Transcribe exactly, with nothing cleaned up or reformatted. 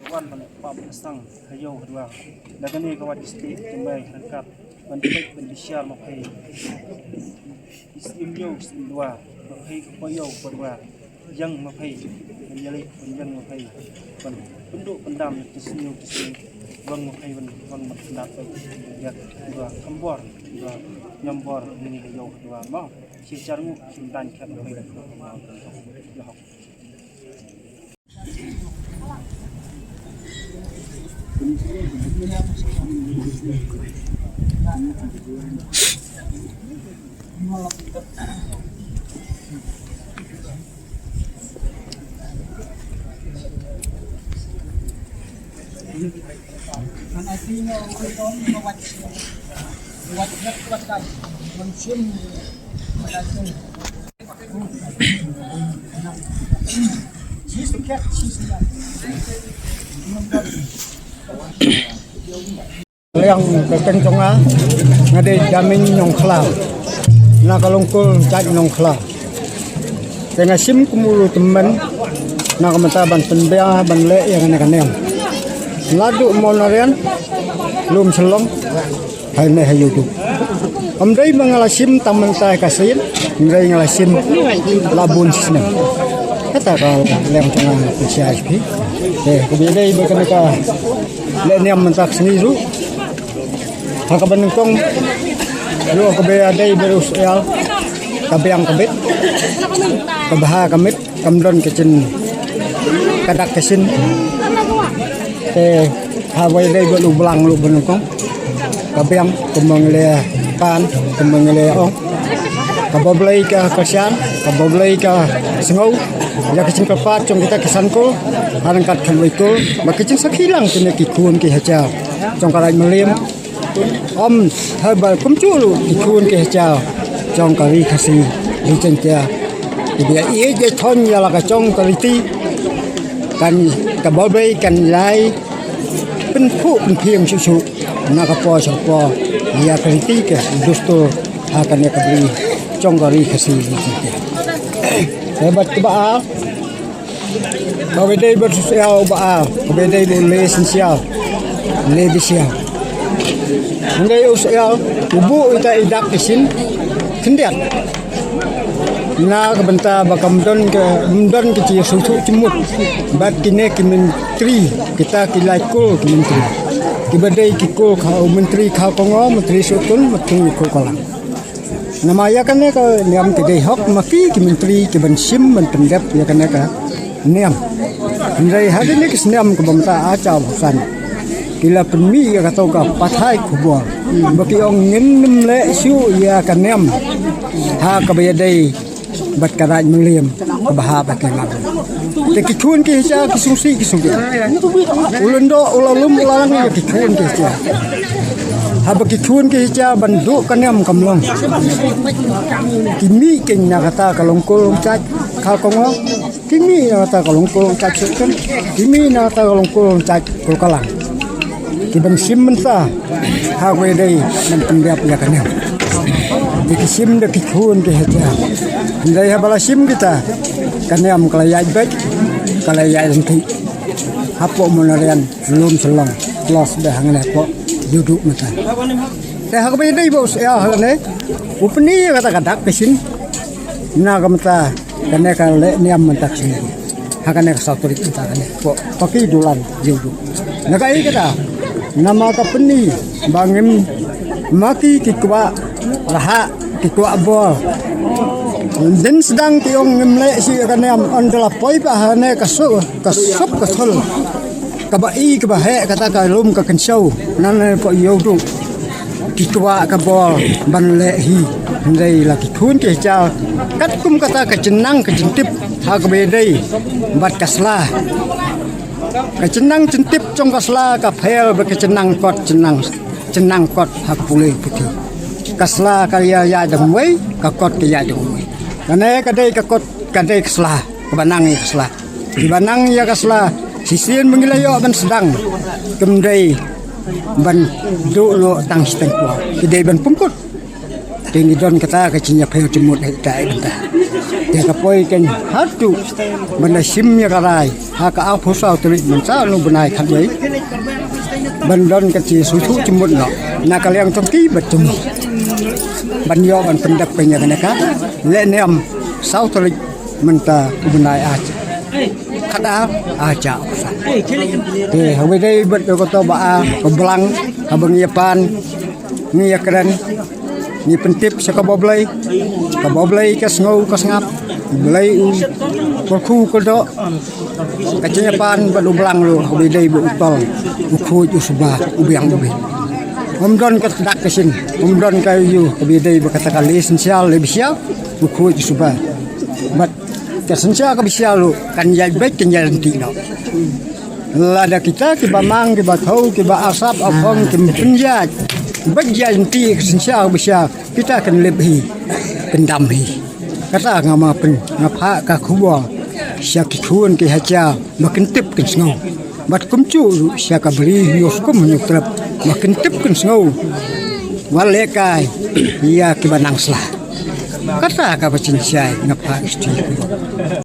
Wan ban pap ban sang ha ïew ha duwar. Da kane ka wat district jemai ryngkat ban peit ban bishar ma phi. Isiem ïew isiem duwar, ma phi ka pa ïew pa duwar. Ïeng ma phi ban ïaleit ban ïeng ma phi ban pynduh pyndam ki sniew ki sniew. Wang ma phi ban wang ban pyndap phi. Ïa duwar kham bor duwar ñiam bor ngi ha ïew ha duwar mo. Shi char ngu shi dan khet ma phi. Ïa hok. Liang ka kyrteng jong nga, nga dei Damiñ Nongkhlaw, na ka Longkul Jait Nongkhlaw. Te nga shim kum u tymmen na ka bynta ban pynbha ban leh ïa kane ka niam. Naduh Mawlynarian, Lumshillong, hangne ha Ïewduh. Ym dei ba nga la shim tang mynta ka sien, ym dei, nga la shim la bun snem. Kata ka liang jong nga, pynshai phi. Te kaba ïadei bad kane ka leh niam mynta ka sngi ruh, ha kaba nyngkong ruh, kaba ïadei bad u Syiar, ka biang ka bit, ka bha ka miet, kam don ka jing ka dak ka shin. Te haba ïadei bad u Blang ruh ba nyngkong, ka biang kumba ngi la pan, kumba ngi la ong, kaba Blei ka kyrshan, kaba Blei ka sngew ïa ka jingkyrpad jong kita ki san kol, ha ryngkat khatwei kol, bad ka jingsakhi lang kine ki khun ki hajar jong ka Raid Mylliem. Ym, haba kumjuh ruh ki khun ki hajar jong ka Ri Khasi Ri Jaiñtia, kiba ïa ïeit ïa thon ïa la ka jong ka riti, kan, kaba Blei kan ïai pynphuh pynphieng shuh shuh na ka por sha ka por ïa ka riti ka dustur ha kane ka bri jong ka Ri Khasi Ri Jaiñtia. Te bad kaba ar, kaba dei bad u Syiar uba ar, kaba dei bad u Lehsynsiar, Lehbisyiar. Hynrei u Syiar u buh ïa kita i dak i shin khyndiat, na ka bynta ba kam don ka, ym don ka jingsngewthuh jingmut bad kine ki myntri, kita ki lai kol ki myntri, kiba dei ki kol ka, u myntri Khaw Kongor, myntri Sohkun, myntri Kol Kalang. Namar ïa kane ka niam ki dei hok ma ki, ki myntri, ki ban shim ban pyndep ïa kane ka niam. Hynrei ha kine ki snem kaba mynta, arhajar arphew san, ki la pynmih ïa kato ka pathai khubor ba ki ong ngin ym leh shuh ïa ka niam ha kaba ïadei bad ka Raid Mylliem kaba hap ha Tlinglad. Te ki khun ki hajar ki sngewsih ki sngewbiang. U lyngdoh, u la lum, u la lang ïa ki khun ki hajar. Haba ki khun ki hajar ban duh ka niam kam long, ki mih keiñ na kata ka Longkol Longjaid Khaw Kongor, ki mih na kata ka Longkol Longjaid Sohkun, ki mih na kata ka Longkol Longjaid Kol Kalang. Ki ban shim mynta ha kaba ïadei ban pyndep ïa ka niam. Te ki shim da ki khun ki hajar. Hynrei haba la shim kita, ka niam ka la ïaid beit, ka la ïaid ryntih hapoh Mawlynarian, Lumshillong, plus bad hangne hapoh Ïewduh mynta. Te ha kaba ïadei bad u Syiar hangne, u pyni ïa kata ka dak ka shin na ka mynta kane ka leh niam mynta ka sngi, ha kane ka saw tarik mynta kane, hapoh Paki Dulan Ïewduh. Na kaei kata? Namar ka pyni ba ngim, ma ki, ki kwah rahak, ki kwah bor. Dang sdang ki ong ngim leh shuh ïa ka niam, ynda la poi pat hangne ka suk, ka suk ka thul, kaba i kaba heh kata ka lum ka kynshew, nangne hapoh Ïewduh, ki kwah ka bor ban leh hi. Hynrei la ki khun ki hajar, katkum kata ka jingnang ka jingtip ha kaba ïadei bad ka sla. Ka jingnang jingtip jong ka sla ka pher bad ka jingnang kot, jingnang, jingnang kot ha ka pule puthi. Ka sla ka ïa, ïaid da kumwei, ka kot ka ïaid da kumwei. Kane ka dei ka kot, ka dei ka sla, kaba nang ïa ka sla. Kiba nang ïa ka sla, shisien ba ngi la ïoh ban sdang, kam dei ban duh noh tang shiteng por, ki dei ban pynkut. Te ngi don kata ka jingïapher jingmut ha ita i bynta. Te ka poi kan haduh ban da shim ïa ka rai ha ka arphew saw tarik mynta u bnai khatwei, ban don ka jingsngewthuh jingmut noh na ka liang jong ki bad jong ngi, ban ïoh ban pyndep ïa kane ka lehniam saw tarik mynta u bnai ar, khatar, ar hajar arphew san. Te haba ïadei bad kato ba ar, ba blang, haba ngi ïa pan, ngi ïa kren, ngi pyntip sha kaba U Blei, kaba U Blei ka sngew ka sngap, U Blei u kyrkhu kyrdoh. Ka jingïapan bad u blang ruh haba ïadei bad u tol, u khuid, u suba, u biang, u bit. Ym don ka dak ka shin, ym don ka ïoh kaba ïadei bad kata ka leh synshar leh bishar, u khuid, u suba. Bad ka synshar ka bishar ruh kan ïaid beit, kan ïaid ryntih noh. Lada kita kiba mang, kiba thew, kiba arsap arphong kim pynïaid beit, ïaid ryntih ka synshar ka bishar, kita kan lip hi, kan dam hi. Kata nga ma pyn, nga phah ka khubor sha ki khun ki hajar ba kin tip kin sngew, bad kumjuh ruh sha ka bri Hynñiewskum Hynñiewtrep ba kin tip kin sngew, wat lehkai ïa kiba nang sla. Kata kaba jynshai nga phah ka khubor.